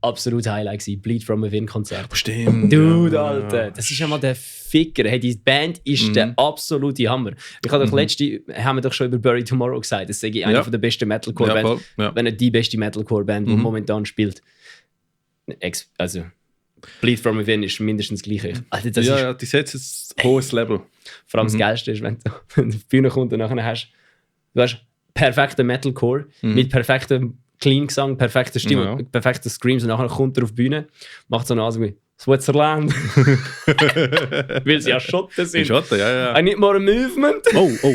absolut Highlight gewesen. Bleed From Within Konzert. Stimmt. Dude, Alter. Das ist einmal der Ficker. Hey, die Band ist der absolute Hammer. Ich habe haben wir doch schon über Bury Tomorrow gesagt. Das ist eine der besten Metalcore-Bands. Wenn nicht die beste Metalcore-Band, die momentan spielt. Also, Bleed From Within ist mindestens gleich. Also, das ist, die setzen ein hohes Level. Vor allem das Geilste ist, wenn du auf die Bühne kommst und nachher hast du perfekten Metalcore mit perfektem Clean-Gesang, perfekter Stimme, perfekten Screams und nachher kommt er auf die Bühne, macht so eine Nase wie Switzerland. Weil sie ja Schotten sind. Schotten, ja. I need more movement.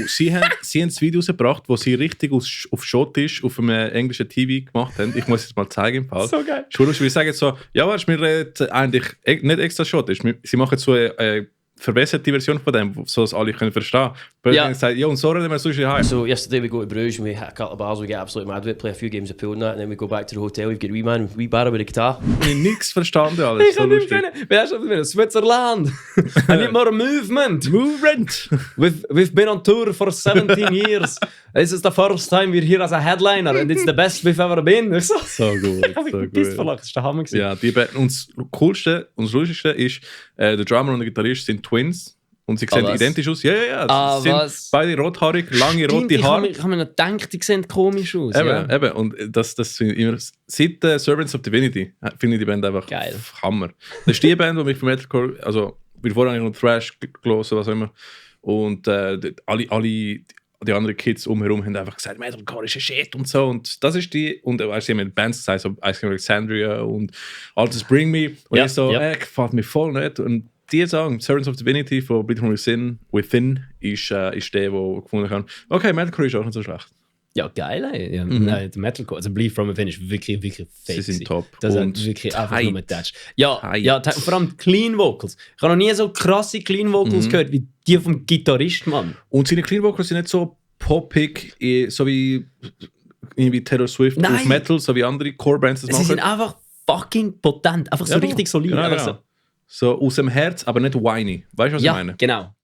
Sie haben das Video rausgebracht, wo sie richtig auf Schottisch auf einem englischen TV gemacht haben. Ich muss es mal zeigen im Fall. So geil. Wir sagen jetzt so, ja, weißt, wir reden eigentlich nicht extra Schottisch. Sie machen so eine verbesserte Version von dem, so dass alle können verstehen. Ja. Sagt, ja, und so reden wir so schön heim. So yesterday we go to Bruges and we hit a couple of bars, we get absolutely mad with it, play a few games of pool and that, and then we go back to the hotel, we get a wee man, wee bar with a guitar. Ich habe nichts verstanden, alles. Ich kann nicht können. Wer hast du das? Switzerland. I need more movement. Movement. We've been on tour for 17 years. This is the first time we're here as a headliner and it's the best we've ever been. Ich so gut, ich habe mich verlacht. Das war der Hammer. Ja, die Band, und das Coolste und das Lustigste ist, der Drummer und der Gitarrist sind Twins. Und sie sehen identisch aus. Ja. Sie sind beide rothaarig, lange rote Haare. Ich habe mir noch gedacht, die sehen komisch aus. Eben. Und das finde ich immer... Seit Servants of Divinity finde ich die Band einfach geil. Hammer. Das ist die Band, die mich für Metalcore... Also, wir vorher noch Thrash gelesen, was auch immer. Und die anderen Kids umherum haben einfach gesagt, Metalcore ist ein Shit und so. Und das ist die... Und weißt du, sie haben Bands gesagt, so Ice Cream Alexandria und Altus Bring Me. Und ich so, gefällt mir voll nicht. Und die Song, Servants of Divinity von Bleed From Within, ist der, ich gefunden habe, okay, Metalcore ist auch nicht so schlecht. Ja, geil, ey. Ja, nein, der Metalcore, also Bleed From Within ist wirklich, wirklich fake. Sie sind top. Das und ist wirklich tight. einfach nur mit Touch. Ja, vor allem Clean Vocals. Ich habe noch nie so krasse Clean Vocals gehört wie die vom Gitarrist, Mann. Und seine Clean Vocals sind nicht so poppig, so wie Taylor Swift auf Metal, so wie andere Core-Bands das machen. Sie sind einfach fucking potent, einfach so richtig solid. Genau. So aus dem Herz, aber nicht whiny. Weißt du, was ich meine? Genau.